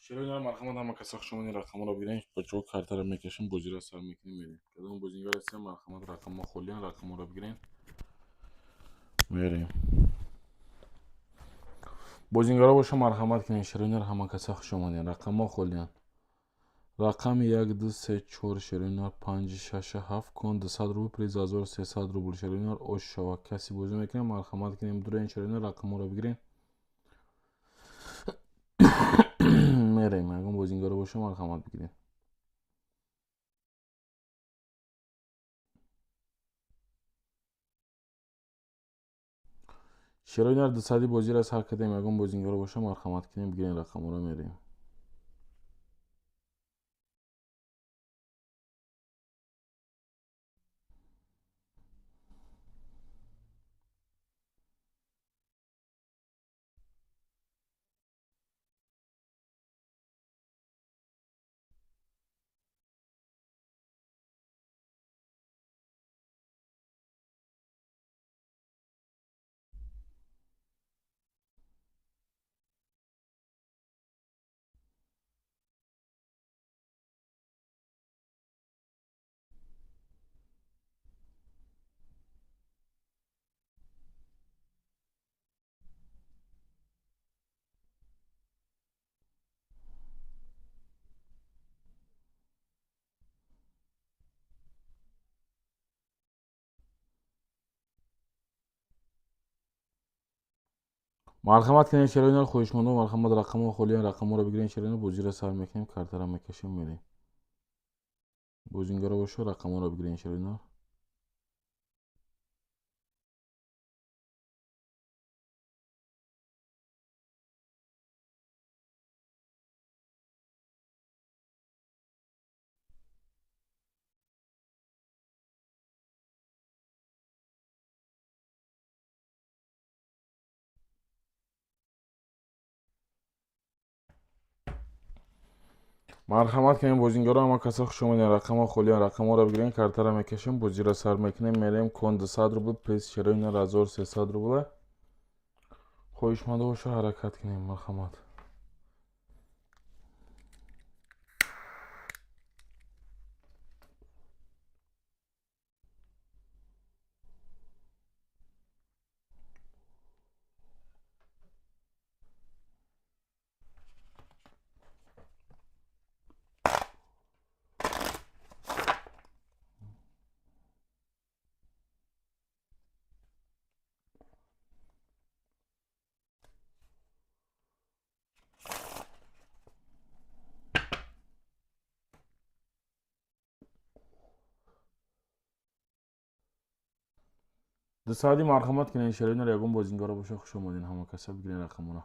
Шерои марҳамат, ҳама каса хуш омадин, рақамҳоро бигирен. Бачаҳо, картаро мекашем, бозиро сар мекунем, мерем. Кадом бозингар ҳастем, марҳамат, рақамҳо холиян, рақамҳоро бигирен. Мерем. Бозингаро боша, марҳамат кунед. Шероинар, ҳама каса хуш омадин, рақамҳо холиян. Рақами 1, 2, 3, 4, шероинар, 5, 6, 7, кон 200 рубл, приз 1300 рубл. Шероинар, ош шава. Каси бозӣ мекунем, марҳамат кунем, дурен, шероинар, рақамҳоро бигирен. Мерем. Ягон бозингаро боша, марҳамат, бигирем. Шероинар, 200-и бозиро сар кардем. Ягон бозингаро боша, марҳамат кунем, бигирем рақамҳоро, мерем. Марҳамат кунед, шероинар, хоҳишмандо, марҳамат, рақамҳо холиян, рақамҳоро бигирен. Шероинар, бозиро сар мекунем, картаро мекашем, мерем. Бозингаро боша, рақамҳоро бигирен, шероинар. Марҳамат кунем, бозингаро, ҳама каса хуш омадем, рақамҳо холиян, рақамҳоро бигирен, картаро мекашем, бозиро сар мекунем, мерем. Кон 200 рубл, приз, шероинар, 1300 рубла. Хоҳишмандо боша, ҳаракат кунем, марҳамат. 200-и, марҳамат кунед, шероинар, ягон бозингаро боша, хуш омадин, ҳама каса бигирен рақамона.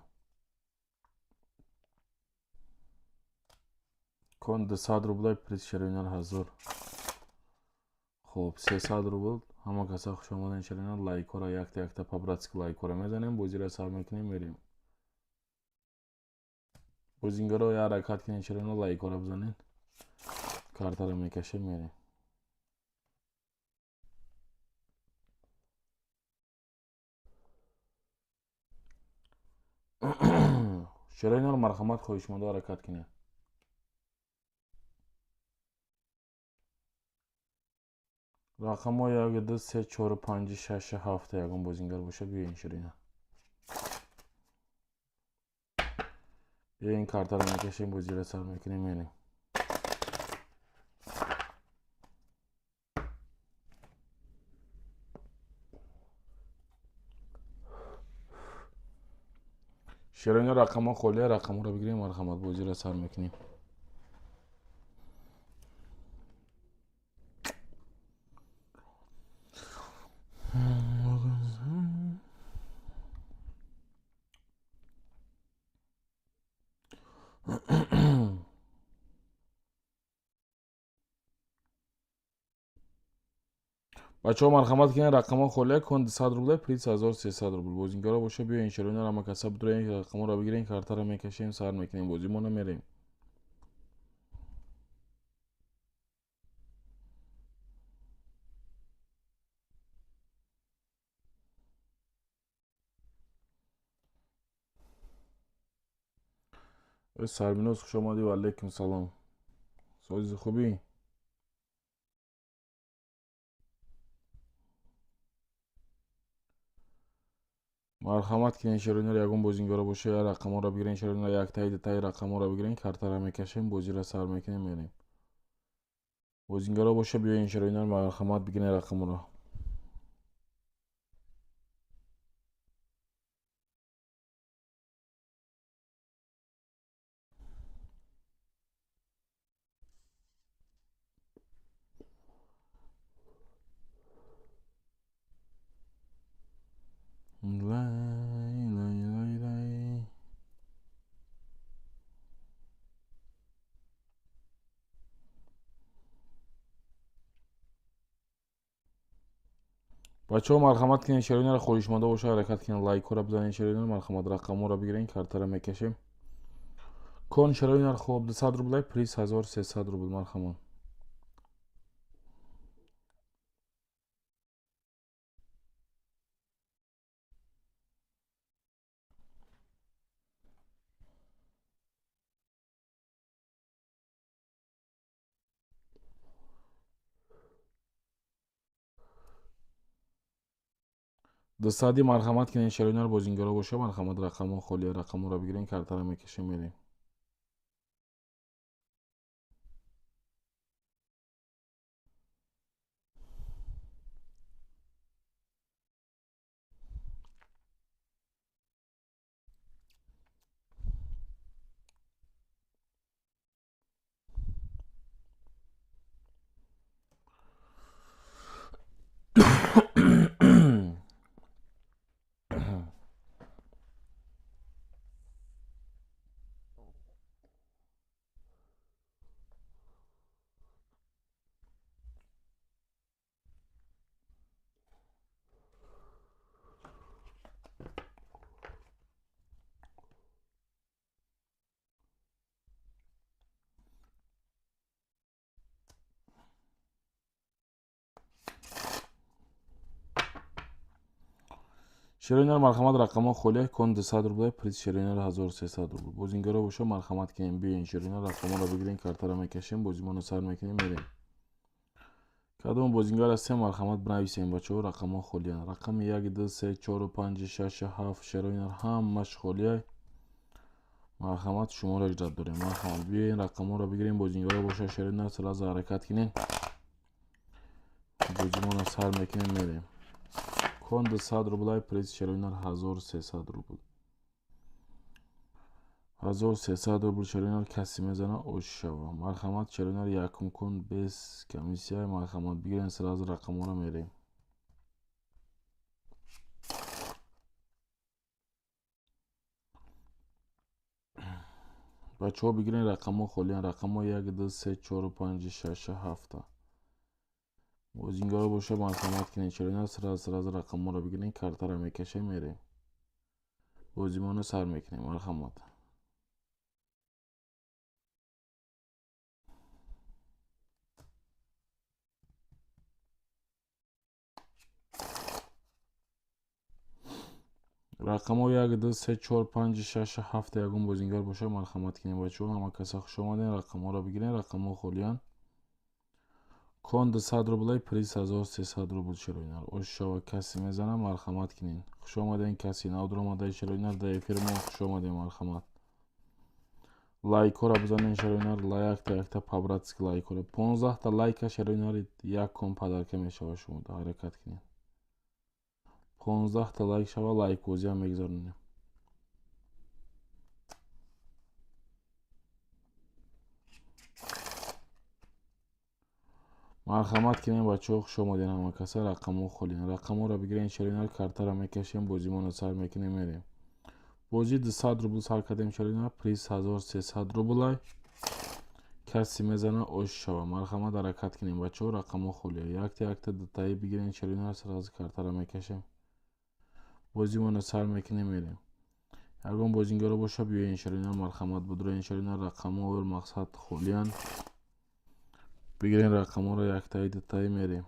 Кон 200 рублай, приз, шероинар, 1000. Хоб, 300 рубл. Ҳама каса хуш омадин, шероинар, лайкҳоро якта якта по-братски лайкҳоро мезанем, бозиро сар мекунем, мерем. Бозингаро, я ҳаракат кунед, шероинар, лайкҳоро бизанед, картаро мекашем, мерем. Шероинар, марҳамат, хоҳишмандо, ҳаракат кунед. Рақамҳо 1, 2, 3, 4, 5, 6, 7. Ягон бозингар боша, биёин, шероинар, биёин, картаро мекашем, бозиро сар мекунем, мерем. Шероино, рақамҳо холия, рақамҳоро бигирем, марҳамат, бозиро сар мекунем. Бачаҳо, марҳамат кунед, рақамҳо холия, кон 200 рубла, приз 1300 рубл. Бозингаро боша, биёин, шероинар, ҳама каса бидуроен, рақамҳоро бигирен, картаро мекашем, сар мекунем бозимона, мерем. Сарбиноз, хуш омадӣ, ва алайкум салом. Сози хубӣ? Марҳамат кунед, шероинар, ягон бозингара боша, я рақамҳоро бигирен, шероинар, яктаи дутаи рақамҳоро бигирен, картаро мекашем, бозиро сар мекунем, мерем. Бозингара боша, биёен, шероинар, марҳамат бигирен рақамҳоро. Лай, лай, лай, лай. Бачаҳо, марҳамат кунед, шероинара, хоҳишманда боша, ҳаракат кунед, лайкҳоро бизанед, шероинар, марҳамат, рақамҳоро бигирен, картаро мекашем. Кон, шероинар, хоб, 200 рублай, приз 1300 рубл, марҳамат. Дусади, марҳамат кунед, шероинар, бозингара боша, марҳамат, рақамҳо холия, рақамҳоро бигирен, картаро мекашем, мерем. Шероинар, марҳамат, рақамҳо холия, кон 200 рублай, приз, шероинар, 1300 рубл. Бозингара боша, марҳамат кунем, биёен, шероинар, рақамҳоро бигирен, картаро мекашем, бозимонро сар мекунем, мерем. Кадом бозингар ҳастем, марҳамат, бинависем, бачаҳо, рақамҳо холиянд. Рақами 1, 2, 3, 4, 5, 6, 7, шероинар, ҳамаш холия. Марҳамат, шуморо иҷрат дорем. Марҳамат, биёен, рақамҳоро бигирем, бозингара боша, шероинар, сразу ҳаракат кунем. Бозимонро сар мекунем, мерем. Кон 200 рублай, приз, шероинар, 1300 рубл. 1300 рубл, шероинар, каси мезана, ош шава. Марҳамат, шероинар, якум кон без комиссия, марҳамат, бигирен сразу рақамҳоро, мерем. Бачаҳо, бигирен, рақамҳо холиянд. Рақамҳо 1, 2, 3, 4, 5, 6, 7. Бозингара боша, марҳамат кунед, шероинар, сразу сразу рақамҳоро бигирен, картаро мекашем, мерем. Бозимонро сар мекунем, марҳамат. Рақамҳо 1, 2, 3, 4, 5, 6, 7, ягон бозингар боша, марҳамат кунед, бачаҳо, ҳама каса хуш омаден, рақамҳоро бигирен, рақамҳо холиянд. Кон 200 рублай, приз 1300 рубл, шероинар. Ош шава, каси мезана, марҳамат кунед. Хуш омаден, каси нав дуромадаи, шероинар, дар эфири мо хуш омаден, марҳамат. Лайкҳоро бизанен, шероинар, якта якта по-братски лайкҳоро. 15 та лайка, шероинар, як кон подарка мешава шумо, ҳаракат кунед. 15 та лайк шава, лайкбозиам мегузаронем. Марҳамат кунем, бачаҳо, хуш омаден ҳама каса, рақамҳо холиянд. Рақамҳоро бигирен, шероинар, картаро мекашем, бозимонро сар мекунем, мерем. Бозӣ 200 рубл сар кардем, шероинар, приз 1300 рублай. Каси мезана, ош шава. Марҳамат, ҳаракат кунем, бачаҳо, рақамҳо холия. Якта якта дутаи бигирен, шероинар, сразу картаро мекашем. Бозимонро сар мекунем, мерем. Ягон бозингаро боша, биёен, шероинар, марҳамат, будроен, шероинар, рақамҳо мақсад холиянд. Бигирен рақамҳоро, яктаи дутаи, мерем.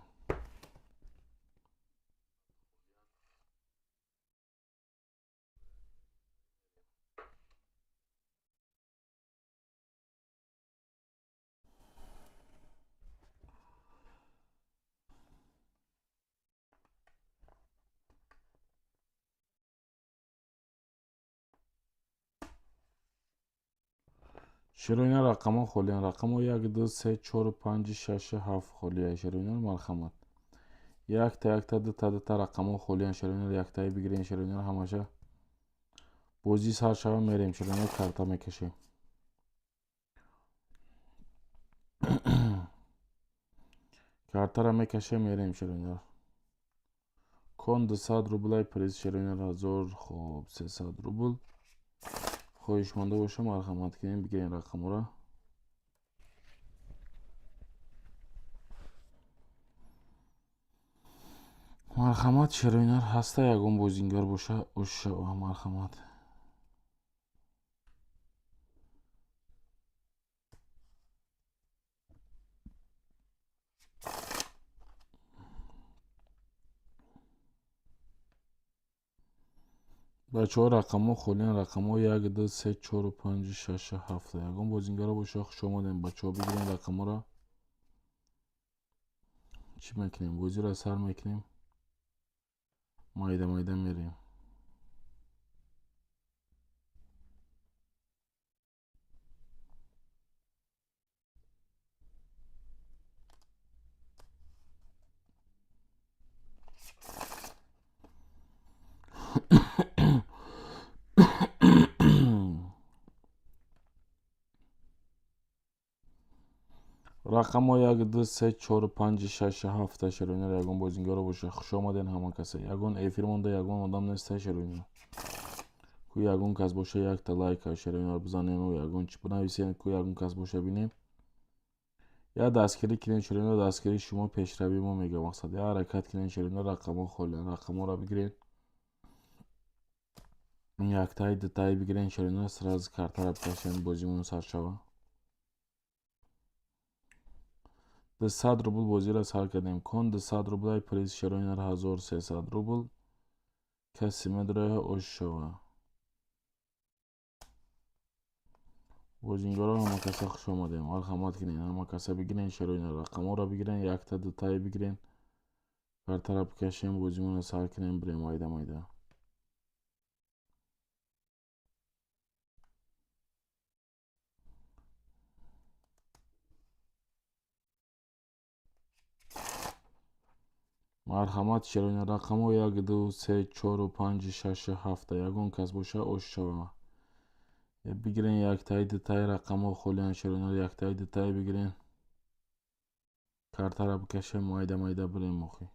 Шероина рақамҳо холиянд. Рақамҳо 1, 2, 3, 4, 5, 6, 7 холия. Шероина марҳамат. Якта, якта, дута, дута рақамҳо холиянд. Шероина яктаи бигирен. Шероина ҳамаша. Бозӣ сар шава мерем. Шероина карта мекашем. Картара мекашем, мерем шероина. Кон 200 рублай приз шероина 1000, хоб 300 рубл. Хоҳишманда боша марҳамат кунем, бигирем рақамҳоро. Марҳамат шероинар ҳаста ягон бозингар боша ошава марҳамат. Бачаҳо рақамҳо холиянд. Рақамҳо 1, 2, 3, 4, 5, 6, 7. Ягон бозингаро боша хуш омадем. Бачаҳо бигирем рақамҳоро. Чӣ мекунем? Бозиро сар мекунем. Майда майда мерем. Рақамҳо 1, 2, 3, 4, 5, 6, 7. Шероина ягон бозингаро боша хуш омаден ҳама каса. Ягон эфир монда ягон одам неста шероина. Ку ягон кас боша якта лайка шероина бизанену ягон чӣ бинависен ку ягон кас боша бинем. Я дастгирӣ кунем шероина, дастгирии шумо пешравии мо мега мақсад. Я ҳаракат кунем шероина, рақамҳо холиянд. Рақамҳоро бигирен. Яктаи дутаи бигирен шероина, сразу картаро бикашем, бозимон сар шава. 200 рубл бозиро сар кардем. Кон 200 рублай приз шероинар 1300 рубл. Касе медроя ош шава. Бозингаро ҳама каса хуш омадем. Марҳамат кунед, ҳама каса бигирен шероинар, рақамҳоро бигирен, якта дутаи бигирен. Картаро бикашем, бозимонро сар кунем, бирем майда майда. Марҳамат шероина, рақамҳо 1, 2, 3, 4, 5, 6, 7. Ягон кас боша ош шава. Бигирен яктаи дутаи рақамҳо холиянд шероина, яктаи дутаи бигирен. Картаро бикашем, майда майда бирем охи.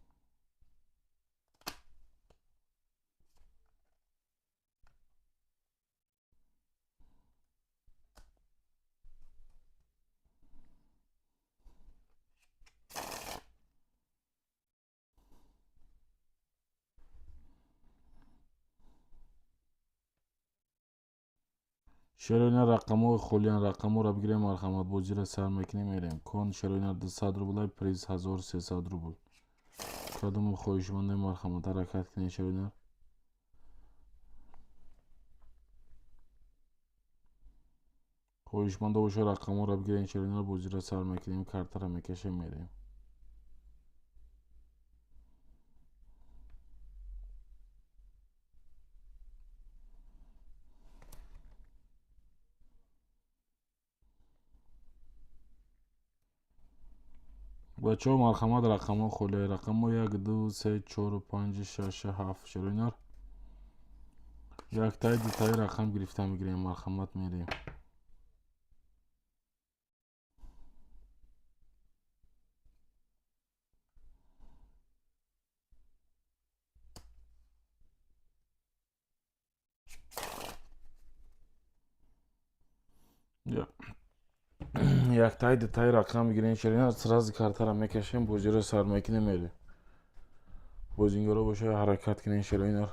Шероина рақамҳо холиянд. Рақамҳоро бигирем марҳамат, бозиро сар мекунем, мерем. Кон шероина 200 рублай приз 1300 рубл. Кадому хоҳишмандем марҳамат ҳаракат кунед шероина. Хоҳишманда боша рақамҳоро бигирем шероина, бозиро сар мекунем, картаро мекашем, мерем. Бачаҳо марҳамат рақамҳо холия. Рақамҳо 1, 2, 3, 4, 5, 6, 7. Шероинар яктаи дутаи рақам гирифта мегирем, марҳамат мерем. Яктаи дутаи рақам бигирем шероина, сразу картаро мекашем, бозиро сар мекунем, мерем. Бозингаро боша ҳаракат кунем шероинар.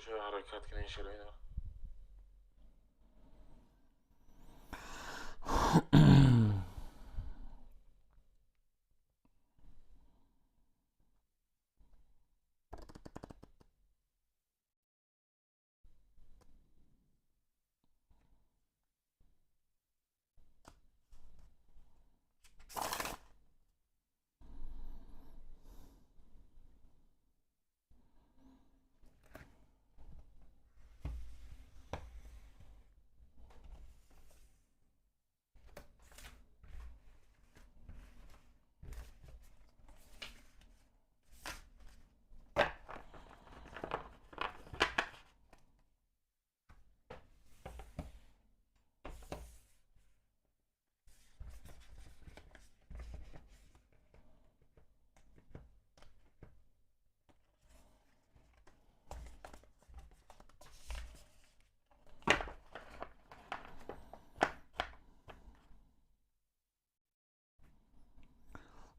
боша, ҳаракат кунед, широина.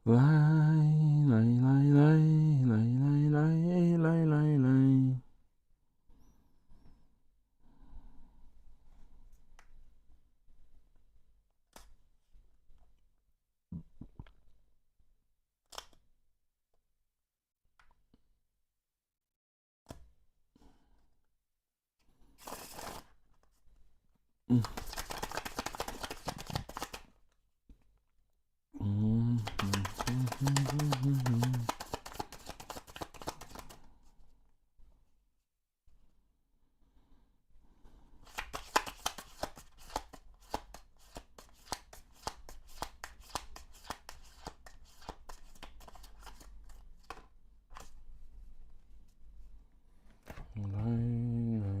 Лай, лай, лай, лай, лай, лай, лай, лай, лай, лай. Лай, лай, лай,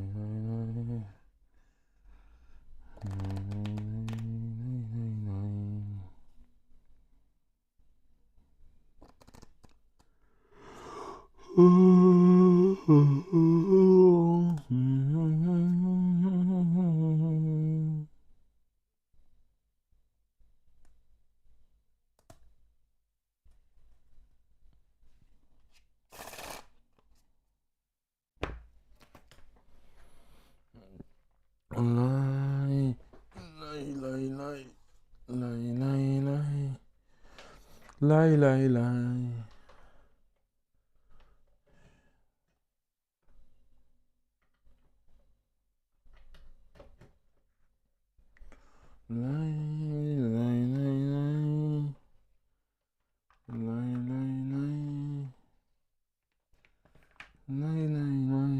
лай, лай, лай, лай, лай, лай, лай. Лай, лай, лай, лай. Лай, лай, лай. Лай, лай, лай.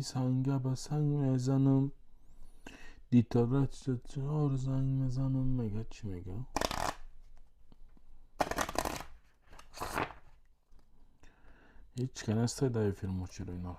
Санга ба санг мезанам, дитора чор занг мезанам. Мега чӣ мега? Ҳеҷ ка нестай дар эфир мо чиро ино.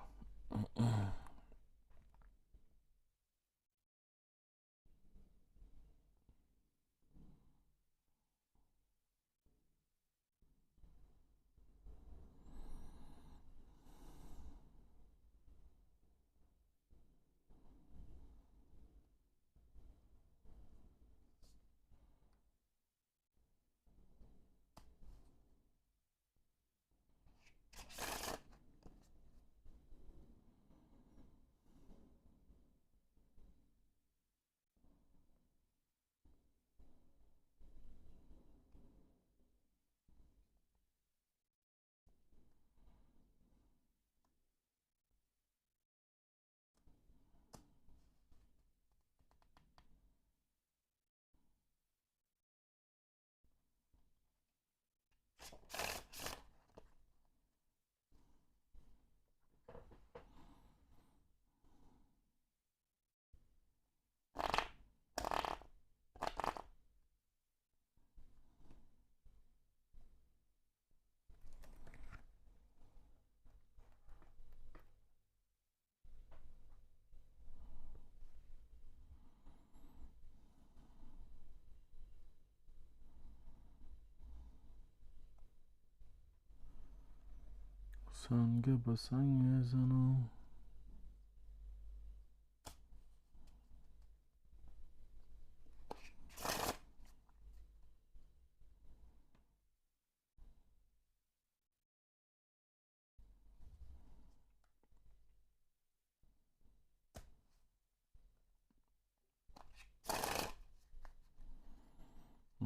Санга ба санг мезанам.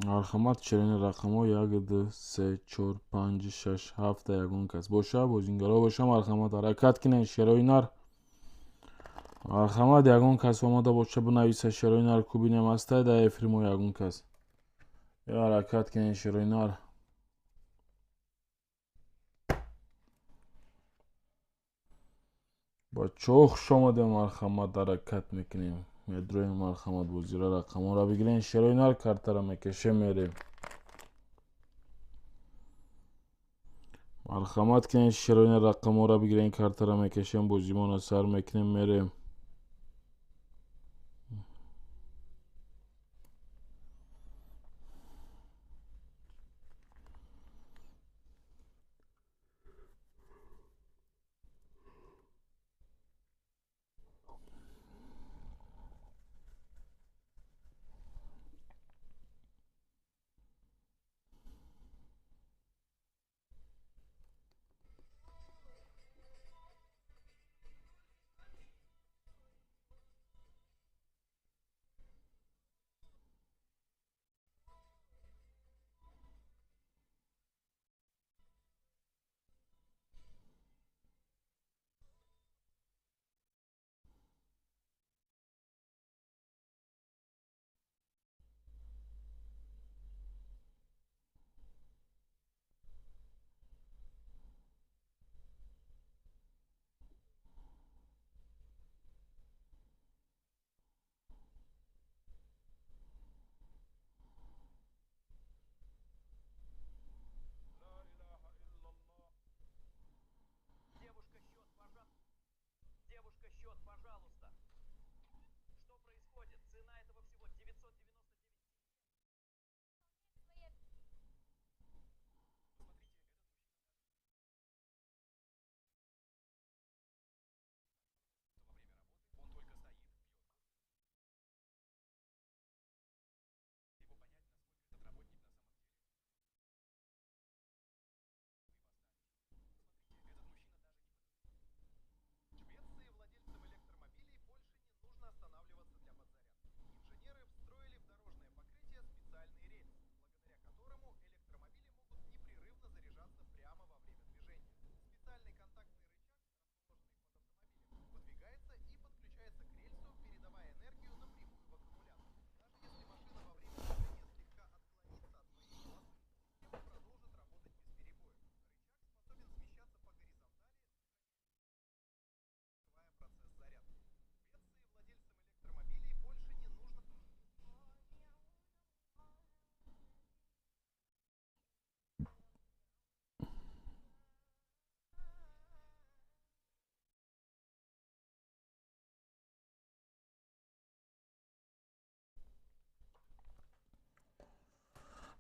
Марҳамат, чирини рақамҳо 1, 2, 3, 4, 5, 6, 7 ягон кас боша, бозингаро боша, марҳамат ҳаракат кунед, шерои нар. Марҳамат, ягон кас омода боша, бинависа шерои нар, ку бинем ҳастай дар эфири мо ягон кас. Ё ҳаракат кунед, шерои нар. Бачаҳо, хуш омадем, марҳамат ҳаракат мекунем. Медроем, марҳамат бозира рақамҳоро бигирем, шерои нар картара мекашем, мерем. Марҳамат кунед, шерои нар рақамҳоро бигирем, картара мекашем, бозимонро сар мекунем, мерем.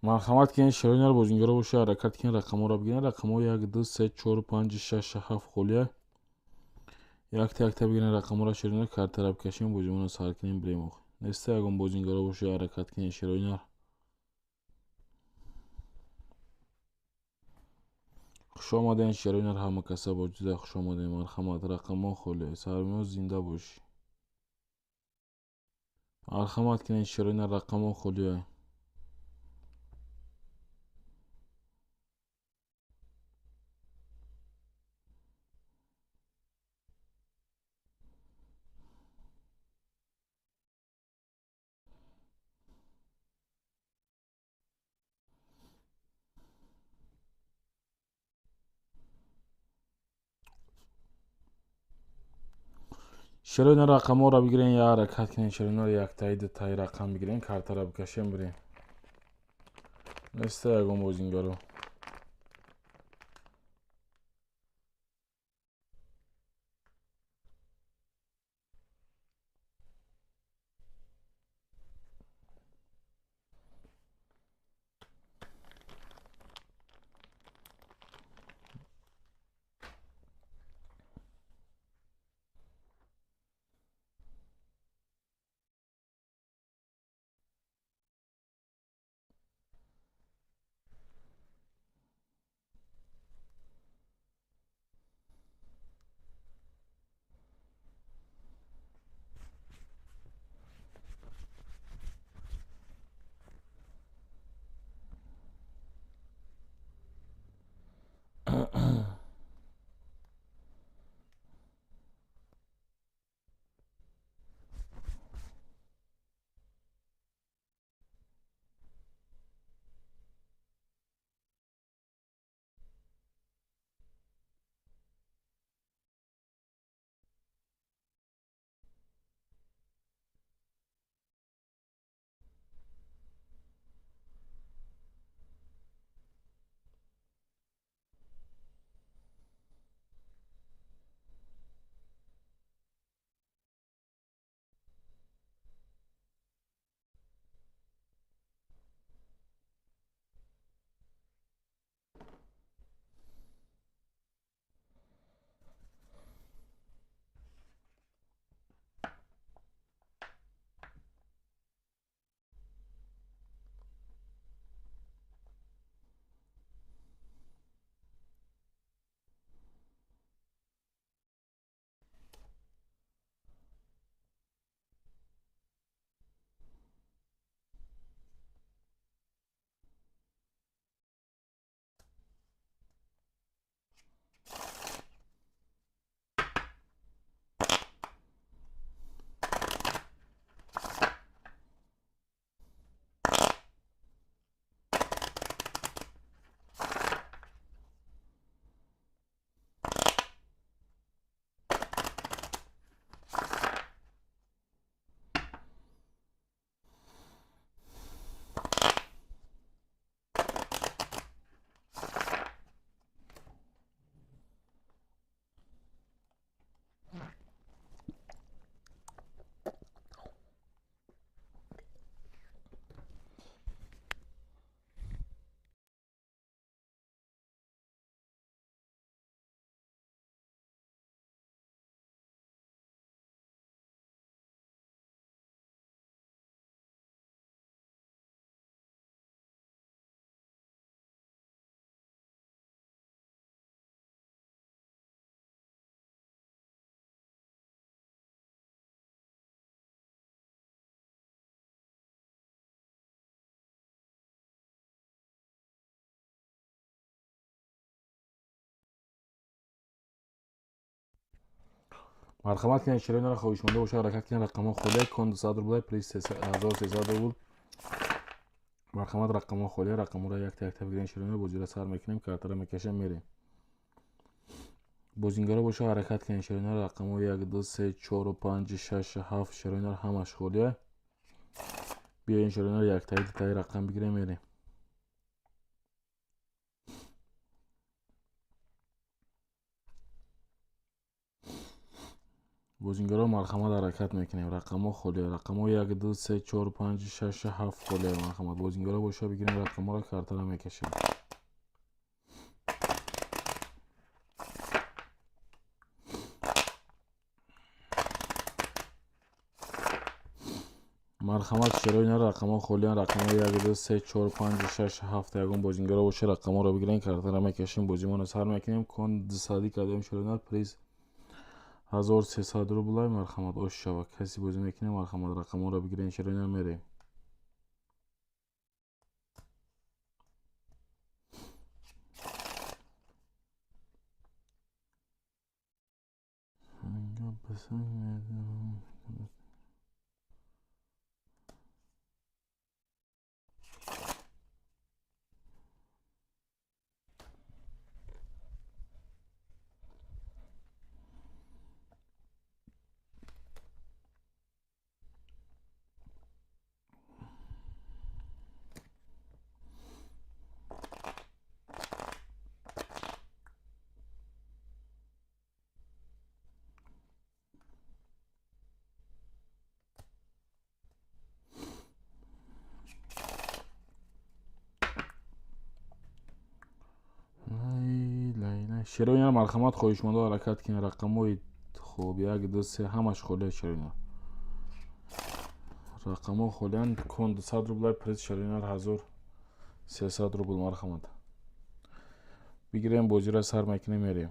Марҳамат кунед, шероинар бозингаро боша, ҳаракат кунед, рақамҳоро бигиред. Рақамҳо 1, 2, 3, 4, 5, 6, 7 холия. Якта якта бигиред рақамҳоро, шероинар, картара бикашем, бозимонро сар кунем, бирем. Неста ягон бозингаро боша, ҳаракат кунед, шероинар. Хуш омадем, шероинар, ҳама каса боҷида хуш омадем. Марҳамат, рақамҳо холия. Сармиёз зинда бошӣ. Марҳамат кунед, шероинар, рақамҳо холия. Шероинар, рақамҳоро бигирен, я ҳаракат кунед, шероинар, яктаи дутаи рақам бигирен, картара бикашем, бирем. Неста ягон бозингаро. Марҳамат кунед, шероинара, хоҳишманда боша, ҳаракат кунед, рақамҳо холия. Кон 200 рубл, приз 1300 рубл. Марҳамат, рақамҳо холия, рақамҳоро якта якта бигирен, шероинара, бозиро сар мекунем, картара мекашем, мерем. Бозингаро боша, ҳаракат кунед, шероинара, рақамҳо 1, 2, 3, 4, 5, 6, 7, шероинара, ҳамаш холия. Биёен, шероинара, яктаи дутаи рақам бигирем, мерем. Бозингаро, марҳамат, ҳаракат мекунем. Рақамҳо холия. Рақамҳо як, ду, се, чор, панҷ, шаш, ҳафт холия. Марҳамат, бозингаро боша, бигирем рақамҳоро, картара мекашем. Марҳамат, шерои нар, рақамҳо холиян. Рақамҳо як, ду, се, чор, панҷ, шаш, ҳафт. Ягон бозингаро боша, рақамҳоро бигирем, картара мекашем, бозимонро сар мекунем. Кон 200-ӣ кардем, шерои нар, приз 1300 рублай. Марҳамат, ош шава. Каси бозӣ мекунем, марҳамат, рақамҳоро бигирем, шерои нар, мерем. Шерои нар, марҳамат, хоҳишмандо, ҳаракат кунед. Рақамҳои хуб як, ду, се, ҳамаш холия. Шерои нар, рақамҳо холиянд. Кон 200 рублай, приз, шерои нар, 1300 рубл. Марҳамат, бигирем, бозиро сар мекунем, мерем.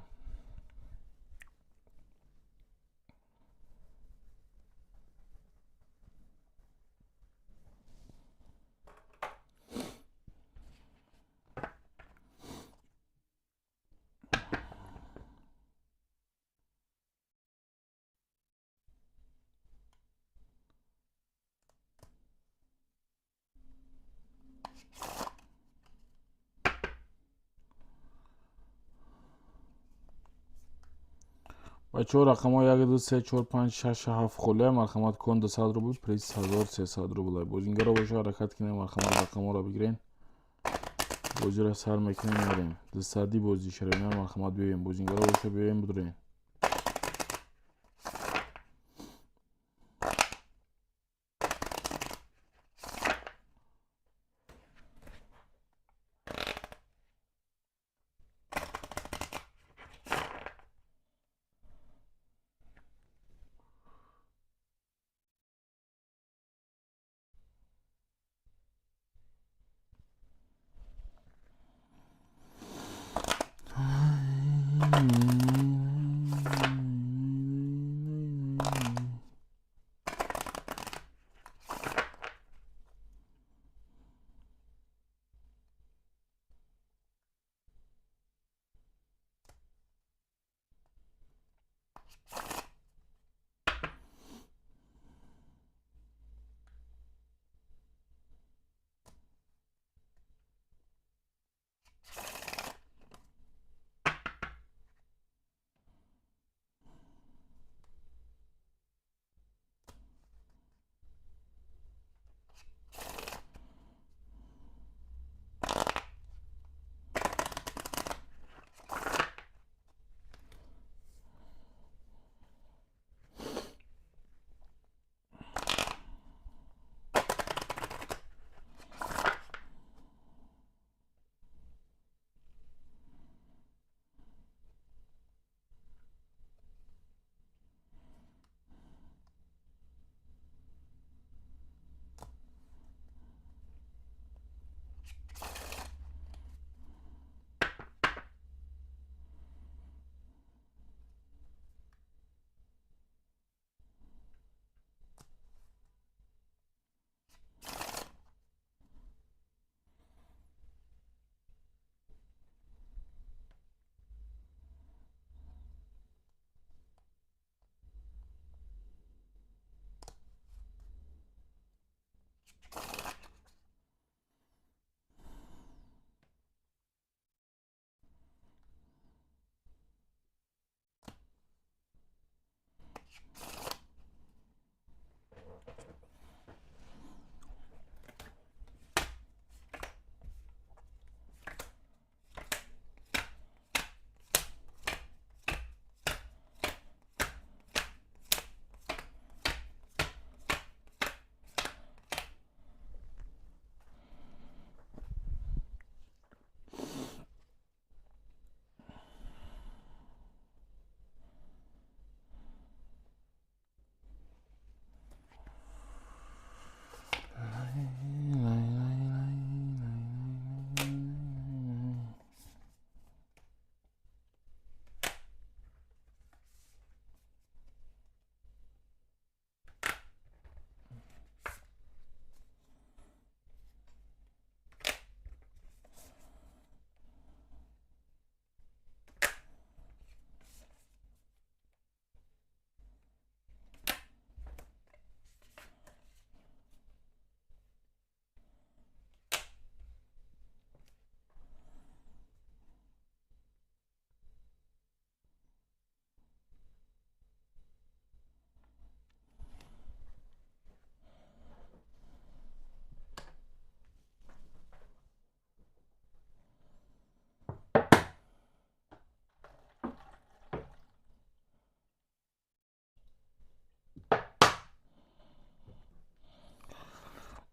Бачаҳо, рақамҳо як, ду, се, чор, панҷ, шаш, ҳафт холия. Марҳамат, кон 200 рубл, приз 1300 рубл. Бозингаро боша, ҳаракат кунем. Марҳамат, рақамҳоро бигирен, бозиро сар мекунем, мерем. 200-ӣ бозӣ, шерои нар, марҳамат, биёем. Бозингаро боша, биёем, бидурем.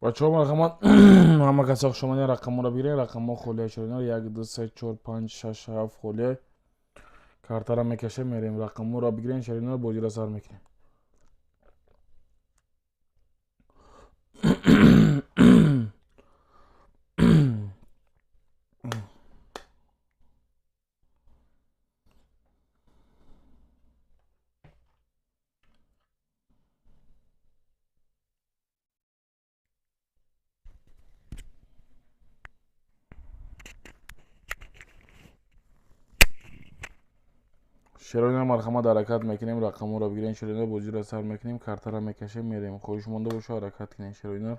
Бачаҳо, марҳамат, ҳама каса хушомадед. Рақамҳоро бигиред, рақамҳо холия. Ширинар 1, 2, 3, 4, 5, 6, 7 холия. Картара мекашем, мерем. Рақамҳоро бигирен, ширинар, бозиро сар мекунем. Ширина, марҳамат, ҳаракат мекунем. Рақамҳоро бигирен, ширина, бозиро сар мекунем. Картара мекашем, мерем. Хоҳиш монда боша, ҳаракат кунем, ширинар.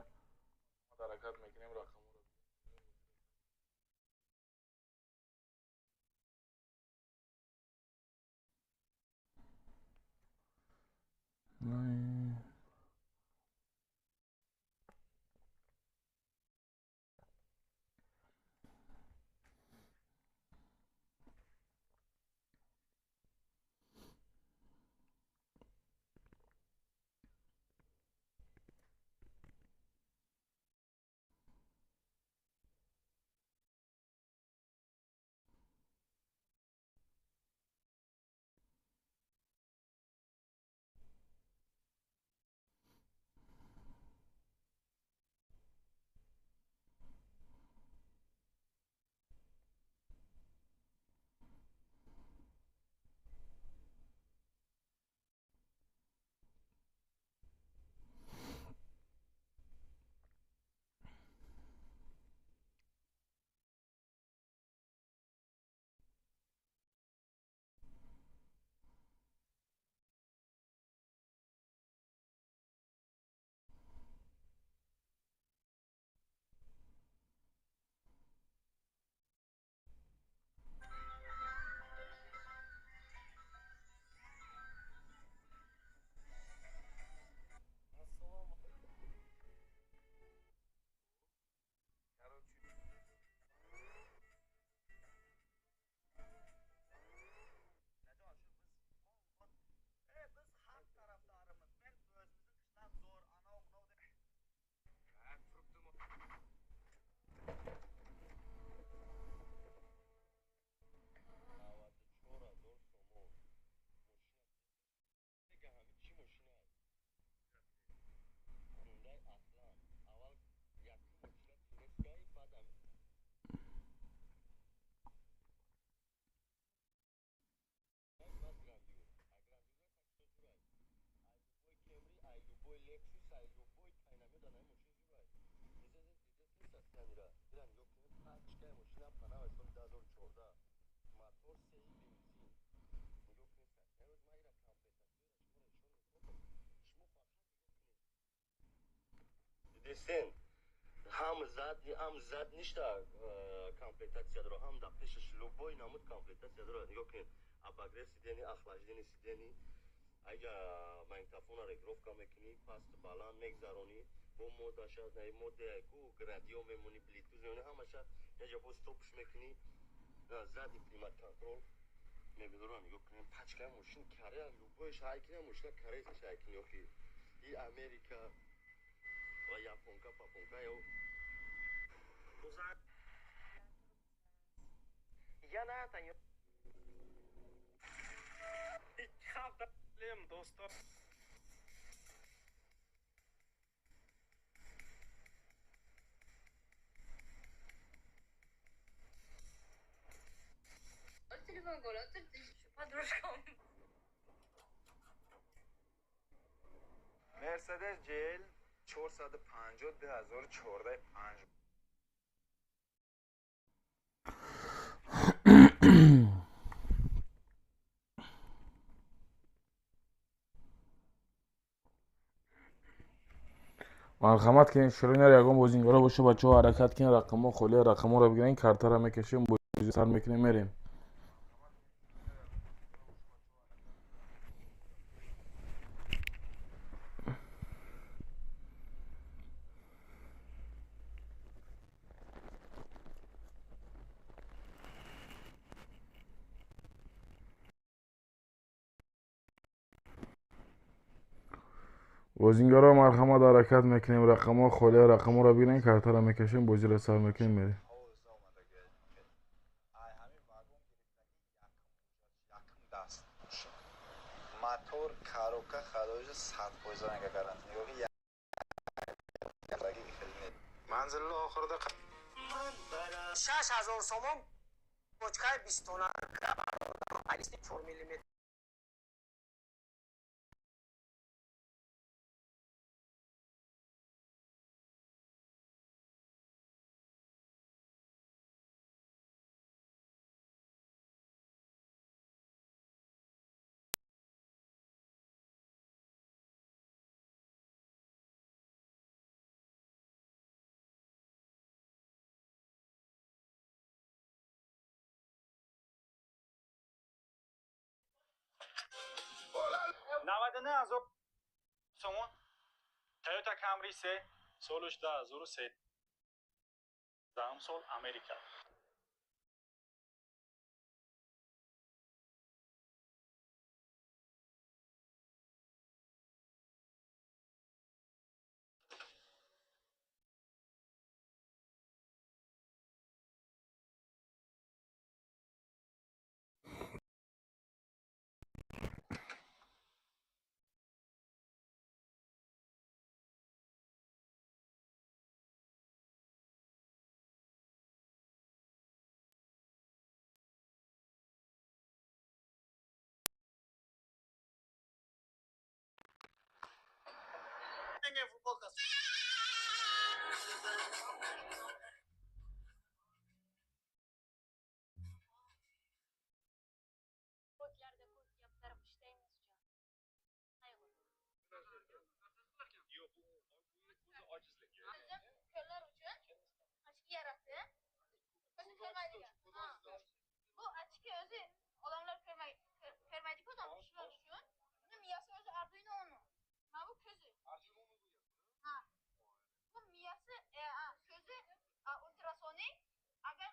Ҳам зад, ҳам зад ништа комплектация дора, ҳам дар пешаш любой намуд комплектация дора. Нигоҳ кунед, обогрев сиденья, охлаждение сиденья, айҷа магнитофона регулировка мекунӣ, паст баланд мегзаронӣ, бо модаша мода ку радио мемонӣ, блютуз мемонӣ, ҳамаша яҷа бо стопш мекунӣ, зади климат контрол мебелора. Нигоҳ кунед, пачкаи мошин карея, любойш ҳайкина мошина кареяш ҳайкини охи и Америка ва японка папонка ё. Я на это не... Do'stlar. Telefon подружкам. Mercedes GL 450 2014 5. Марҳамат кунед, ширинар, ягон бозингара боша, бачаҳо, ҳаракат кунед. Рақамҳо холия, рақамҳоро бигирен, картара мекашем, бози сар мекунем, мерем. Бозингаро марҳамат, ҳаракат мекунем. Рақамҳо холия, рақамҳоро бигирем, картаро мекашем, бозиро сар мекунем, мерем. Овоз омадаги ай ҳамин вагон гирифтаги, якум даст мошин, мотор, коробка хадоҷа 100% ранга гарант. Нигоҳ, хеле Манзилni oxirida. 6000 сомон бочкаи бистона алисти 4 миллиметр. 99 000 сомон Toyota Camry се, солаш 2013 сол, Америка. Ko'zlarda ko'z gaplarib ishlaymizcha. Qayg'u. O'zim ko'rlar uchun очки yaratdi. O'zi ko'rmaydigan. Ha. Bu очки o'zi odamlar ko'rmaydi-ku, odam kishilar uchun. Buni miyasi o'zi Arduino Uno. Mana bu ko'zi. Ha. Bu miyasi, ko'zi ultrasonik. Agar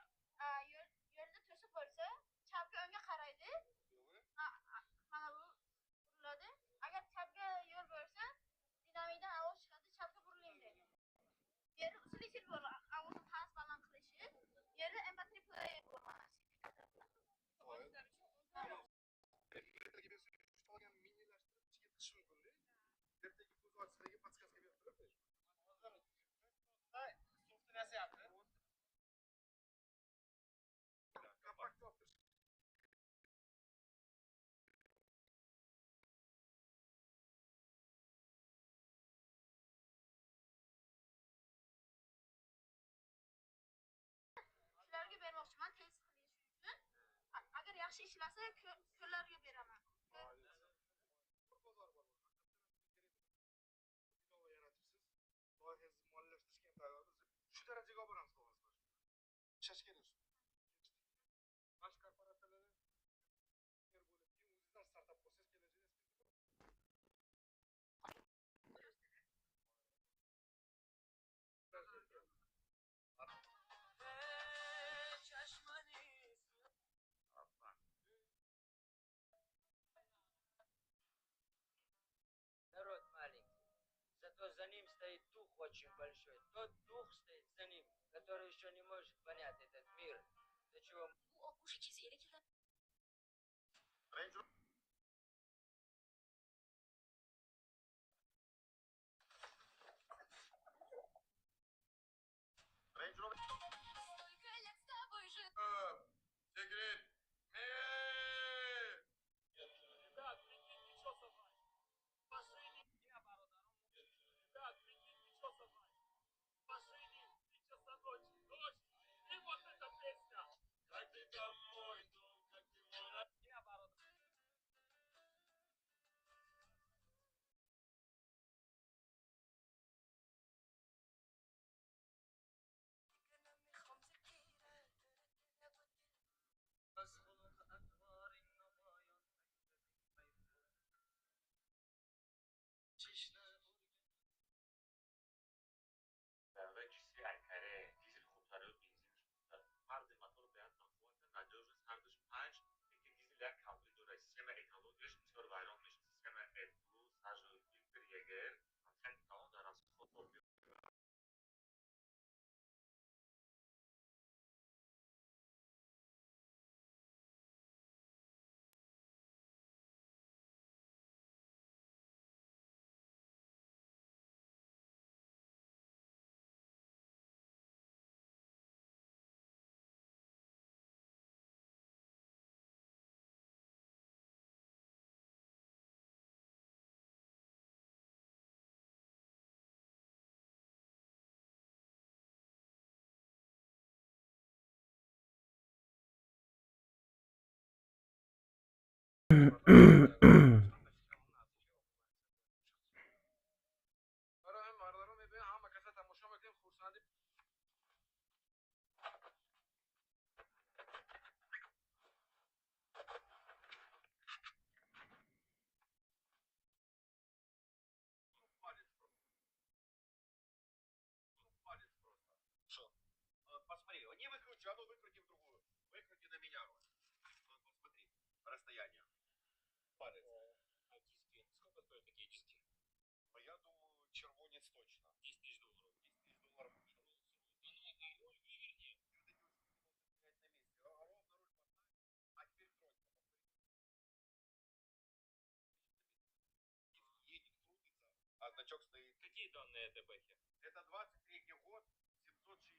yo'lda to'siq bo'lsa, chapga, o'ngga qaraydi. Ha, mana bu buriladi. Agar chapga yo'l bo'lsa, dinamikdan ovoz chiqadi, chapga buriling deydi. Bu yerda усилитель bor, ovozni past baland qilishi. Bu yerda MP3 player bor mana. Qolgan minilashtirib ichiga tiqish mumkinda. Ertaga ko'z ochsizligi подсказка berib turibdi. Softni yasayapti. Kompakt olib turish. Shularga bermoqchiman test qilish uchun. Agar yaxshi ishlasa, ko'rlarga beraman. Bir bozor bor. Haqiqatdan ham kerak bo'lgan. Ilova yaratibsiz. Loyihangizni moliyalashtirishga ham tayyormiz. Shu darajaga olib boramiz, xudo xohlasa. Ishlash kerak. Mana shu korporatsiyalarni bo'lib, keyin o'zingiz ham startap qursangiz, kelajakda Народ маленький. Зато за ним стоит дух очень большой. Тот дух стоит за ним, который еще не может понять этот мир. До чего Bu oqqush 250 yildan Range Range Rover. Столько лет с тобой же. Секрет. Ребят, прикиньте, что со мной. В машине. Ребят, прикиньте, что со мной. В машине, 3 часа ночи, дождь. И вот эта песня. Как ты там мой дом, как ты мой. Значок стоит. Какие данные этой бэхи? Это 23-й год, 760,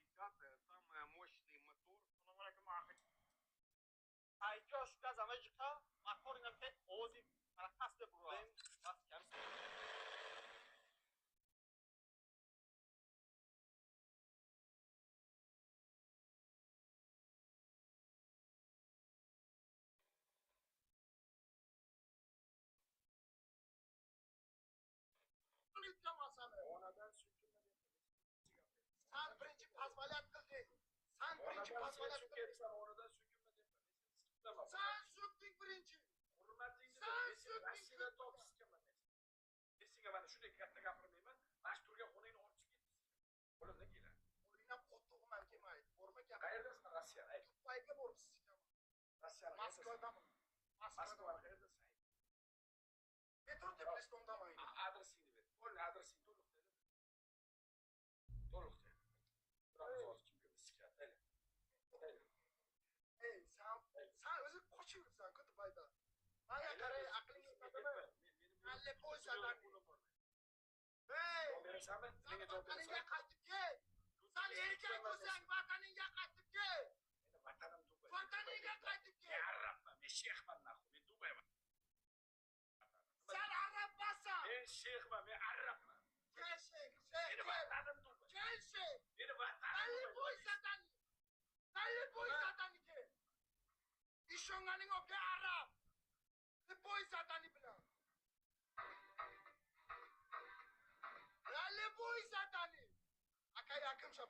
самый мощный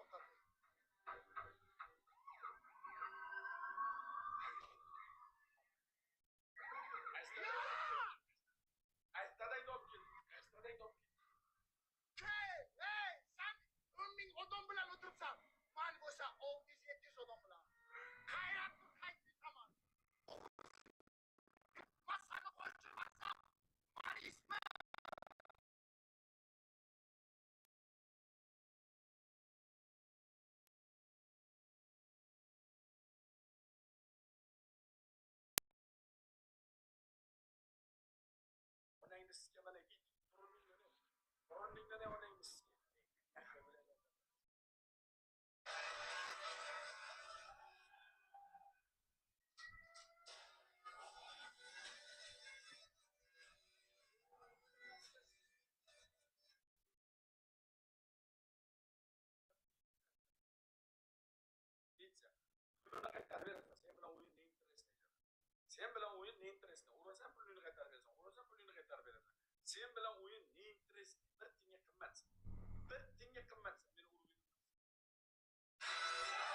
мотор. Sen bilan o'yin ne interesni? Urasan pulini qaytarib berasan, urasan pulini qaytarib berasan. Sen bilan o'yin ne interesni? Bir tinga qimmatsan. Bir tinga qimmatsan. Meni urib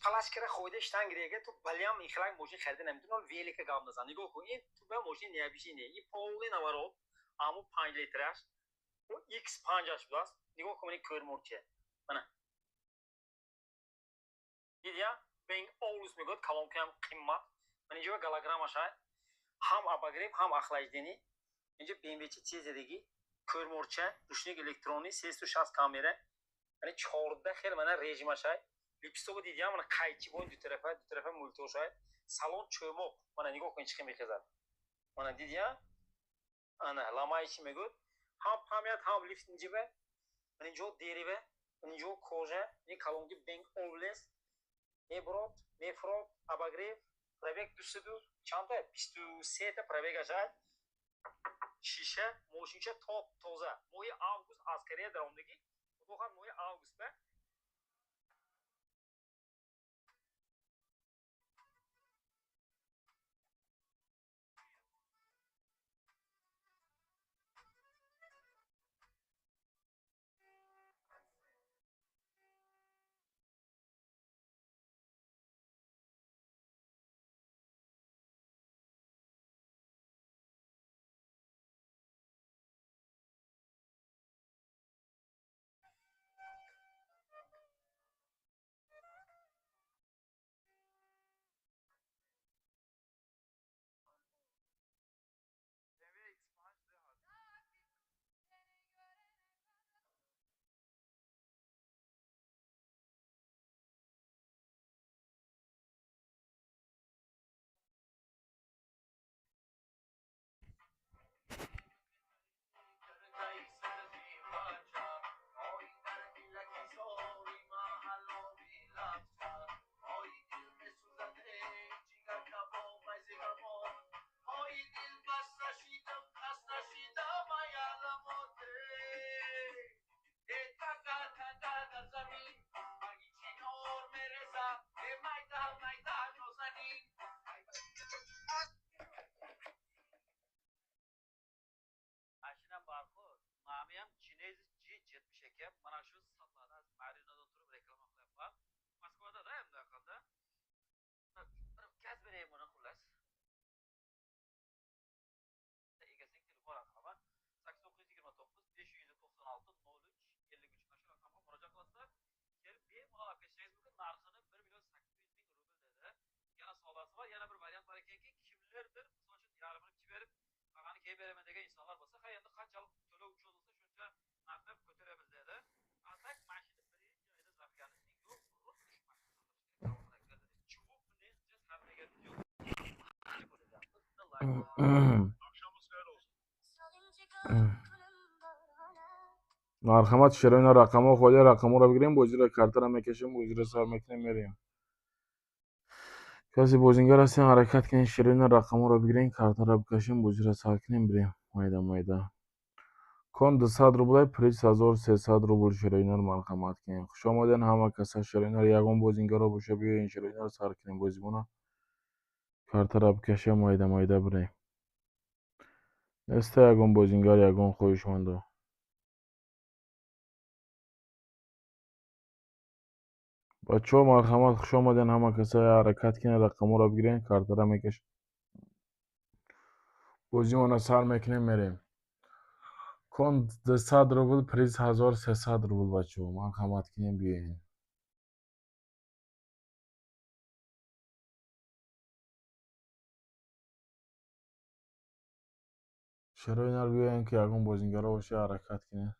Палачкара хойда штанг рега ту балям ихлак мошин харида наметунам, велика гап назан. Нигоҳ кун, ин ту ба мошин необычный, ин полный наворот, аму 5 литраш, у X5-аш будааст. Нигоҳ кун, ин кӯрмурча. Мана. Дидя? Бенг Олус мегӯяд, колонкаам қиммат. Ман инҷо голограммаш ҳай. Ҳам обогрев, ҳам охлаждение. Инҷо BMW чизе задагӣ, кӯрмурча, ручник электронӣ, 360 камера. Яъне 14 хел мана режимаш ҳай. Липистого дидям, мана қайчи бо ду тарафа мультошай. Салон чӯмоқ. Мана нигоҳ кун, чӣ мехезад. Мана дидя? Ана ламаи чӣ мегӯяд? Ҳам память, ҳам лифт инҷиба. Мана инҷо дерево, инҷо кожа, ин колонки Бенг Олес. Мебурод, мефурод, обогрев, пробег 200 чанда? 23 та пробегаш ҳай. Шиша, мошинча топ тоза. Моҳи август аз Корея даромадагӣ. Худо хоҳад, моҳи август ба. Машина бархо, номиам Genesis G72. Mana shu sotiladi. Marinada turib reklama qilyapman. Moskvada da endi aqalda. Bir gaz beraymi uni, xullas. Egasining telefon raqami 8929 596 03 53. Mana shu raqamga murojaat qilasizlar. Kelib bemalol olib ketishingiz mumkin. Narxini 1 million 800 ming rubl dedi. Yana savdosi bor. Yana bir variant bor ekanki, kimlardir misol uchun yarmini bichib berib, qolganini keyin beraman degan insonlar bo'lsa, ha, endi qanchalik to'lov cho'zilsa, shuncha narxni ko'taramiz dedi. А так mashina birinchi oyda запчасть yo'q, просто shu mashina. Чего мне сейчас hammaga video ko'rsatyapmiz. Марҳамат, шероина, рақамҳо холия, рақамҳоро бигирем, бозиро картара мекашем, бозиро сар мекунем, мерем. Касе бозингар ҳастем, ҳаракат кунем, шероина, рақамҳоро бигирем, картаро бикашем, бозиро сар кунем, бирем. Майда майда. Кон 200 рублай, приз 1300 рубл. Шероинар, марҳамат кунем. Хуш омаден ҳама каса, шероинар. Ягон бозингаро боша, биёен, шероинар, сар кунем бозимона. Картаро бикашем, майда майда бирем. Неста ягон бозингар, ягон хоҳишмандо. Бачаҳо, марҳамат, хуш омаден ҳама каса, ҳаракат кунед, рақамҳоро бигирен, картара мекашем. Бозимона сар мекунем, мерем. Кон 200 рубл, приз 1300 рубл, бачаҳо, марҳамат кунем, биёен. Шерои нар, биёен, ки ягон бозингаро боша, ҳаракат кунем.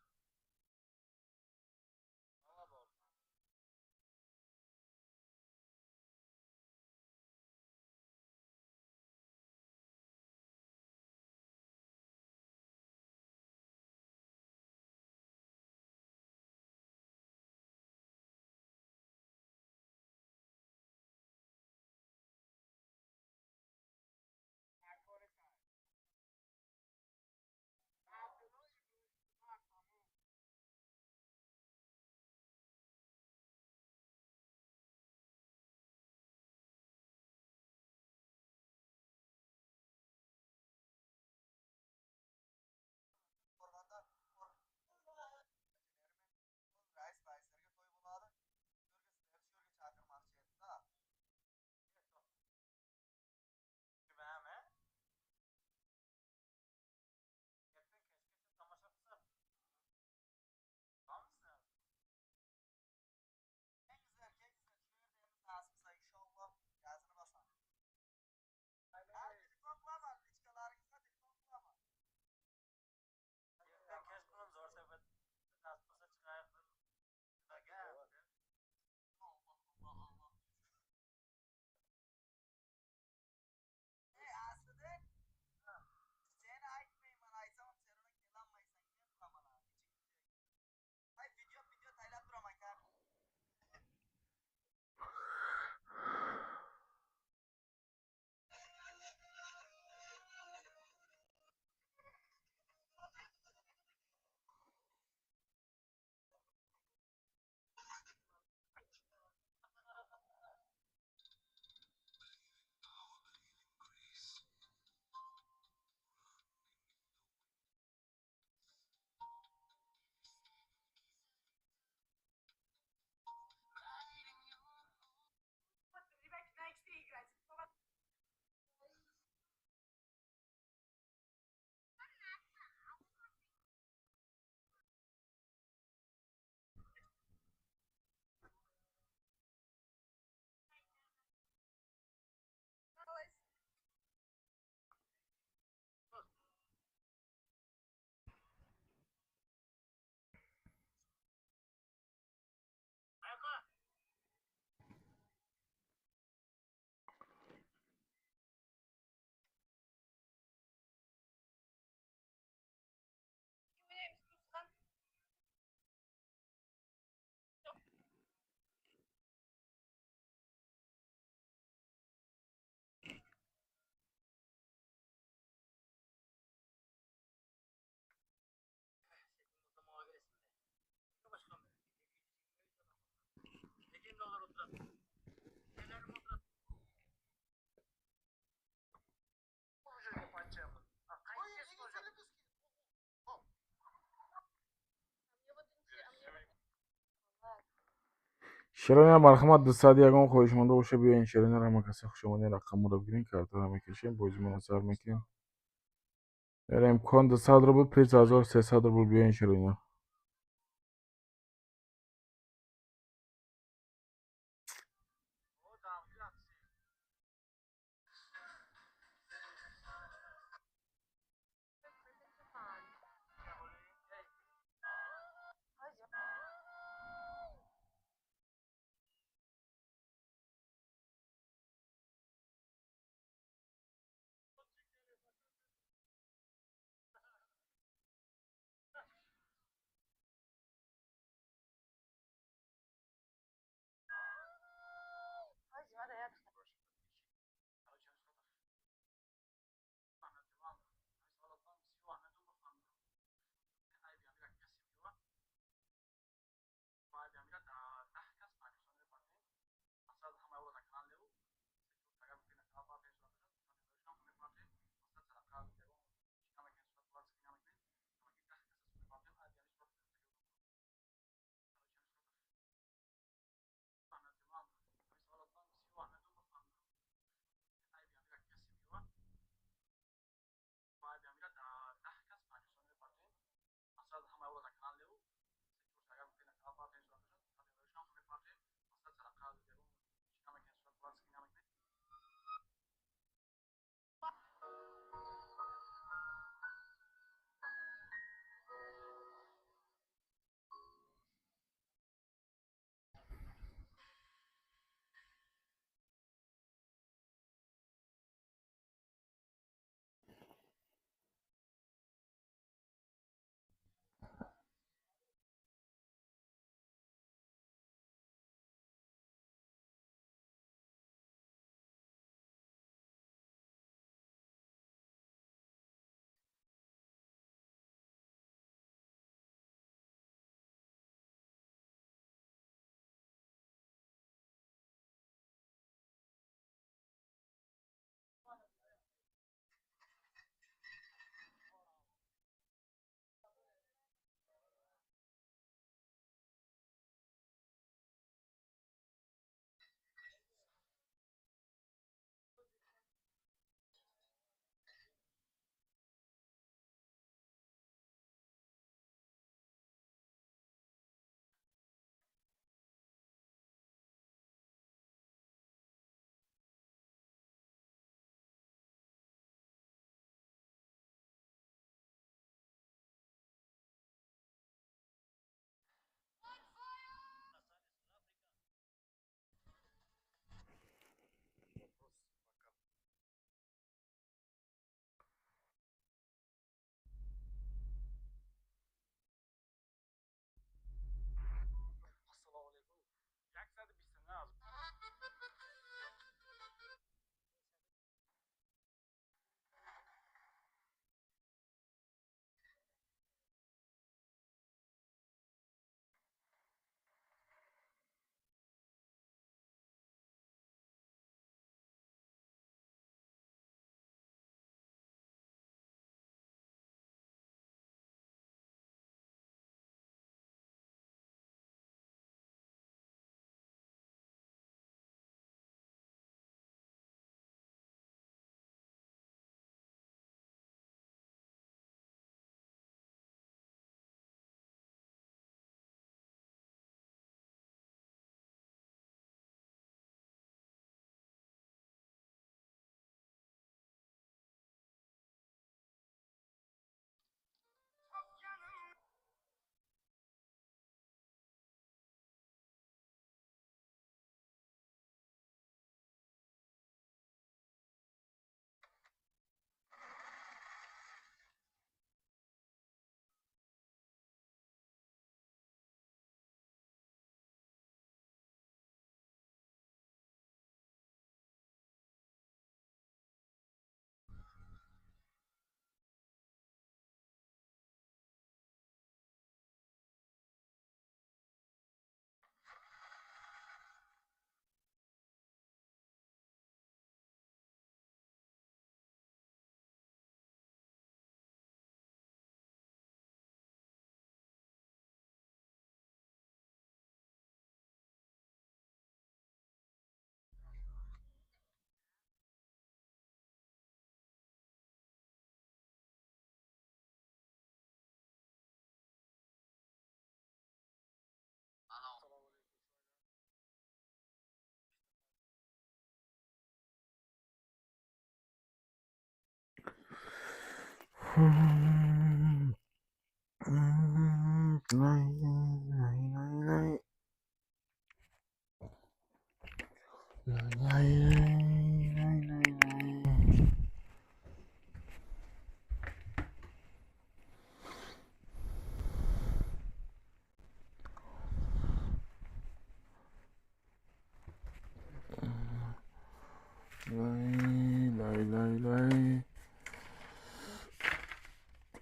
Широина, марҳамат, 200, ягон хоҳишмонда боша, биёен. Широина, ҳама касе хушомаден. Рақаморо бигирен, картара мекашем, бозимона сар мекунем, мерем. Кон 200 рубл, приз 1300 рубл. Биёен, широина.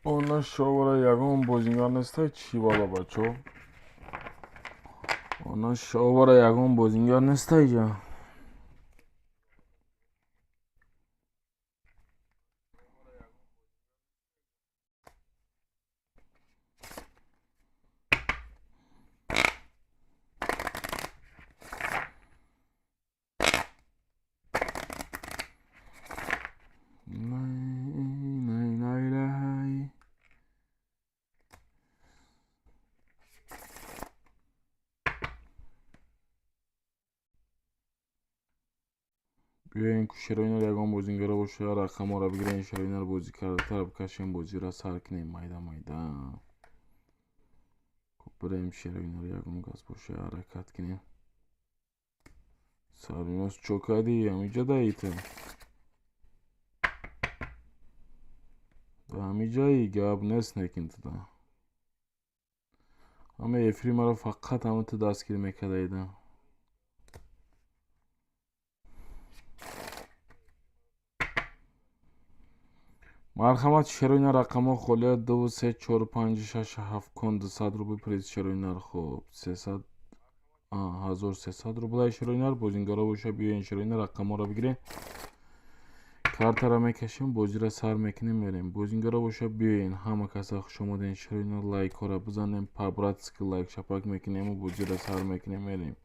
Она шовара ягон бозингар нестай чӣ бала бачо? Она шовара ягон бозингар нестай ҷа. Биёем ку шероинар ягон бозингара боша, рақамҳоро бигирем, шероинар бозӣ кардатар бикашем, бозиро сар кунем майда майда. Ку бирем шероинар ягон кас боша, ҳаракат кунем. Саринос чо кардӣ? Ҳамиҷа даита. Ҳамиҷаи гап нест некин туда. Ҳама эфири маро фақат ҳама ту дастгир мекардаида. Марҳамат, шероина рақамҳо холия 2 3 4 5 6 7 кон 200 рубл приз шероинар. Хоб 300 1300 рублай шероинар. Бозингаро боша биёен шероина рақамҳоро бигирем. Картара мекашем, бозиро сар мекунем, мерем. Бозингаро боша биёен, ҳама каса хуш омаден шероина, лайкҳоро бизанем, по-братски лайк шапак мекунему бозиро сар мекунем, мерем.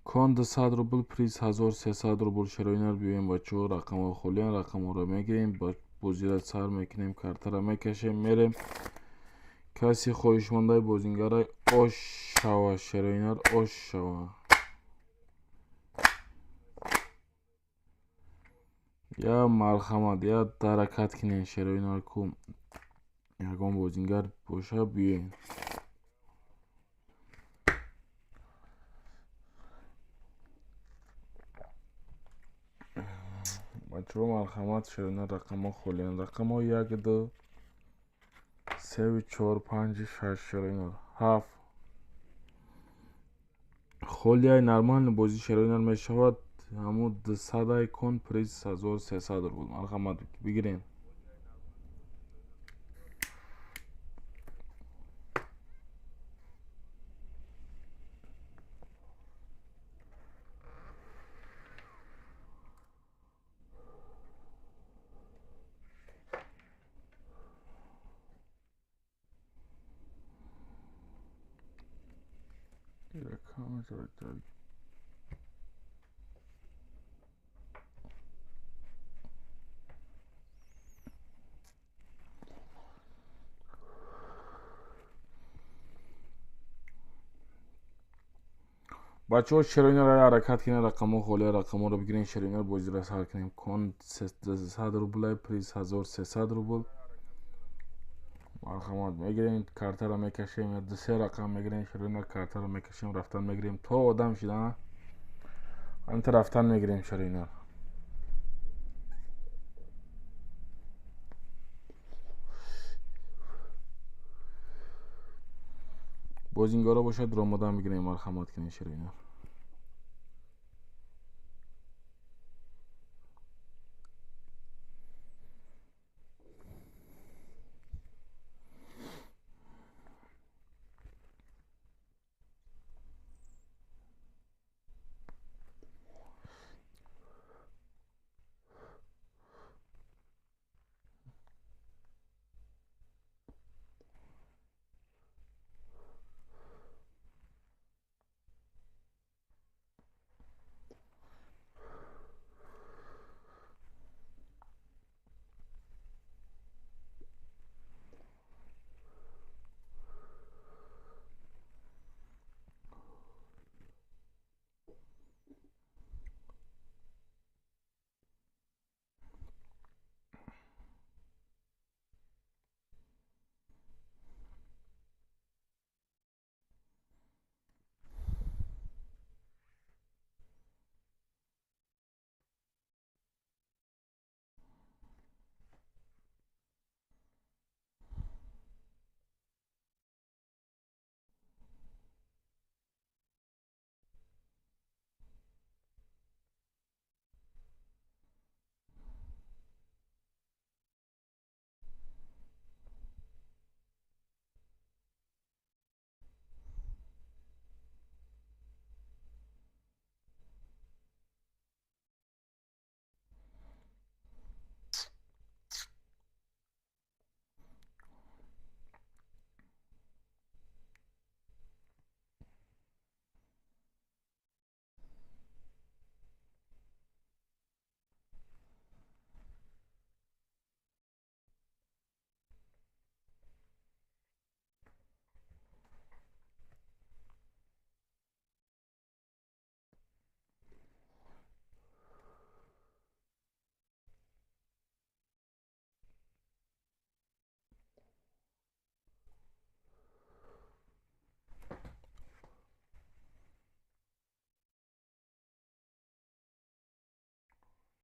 Кон 200 рубл приз 1300 рубл шероинар. Биёем бачаҳо, рақамҳо холиян, рақамҳоро мегирем, бозиро сар мекунем, картара мекашем, мерем. Каси хоҳишмандаи бозингарай ош шава шероинар, ош шава. Я марҳамат, я ҳаракат кунем шероинар, ку ягон бозингар боша биёем. Бачаҳо марҳамат, шероинар рақамҳо холиян. Рақамҳо 1 2 3 4 5 6 шероинар 7 холияй нормальный бозӣ шероинар мешавад. Ҳамун 200 кон приз 1300 рубл. Марҳамат бигирем. Бачаҳо шероинар ҳаракат кунед, рақамҳо холия, рақамҳоро бигирем, шероинар бозиро сар кунем. Кон 300 рублай приз 1300 рубл. Марҳамат мегирем, картаро мекашем, ду се рақам мегирем, шероинар картаро мекашем, рафтан мегирем то одам шида, ҳаминта рафтан мегирем шероинар. Бозингаро бошад ромадан бигирем, марҳамат кунед шероинар.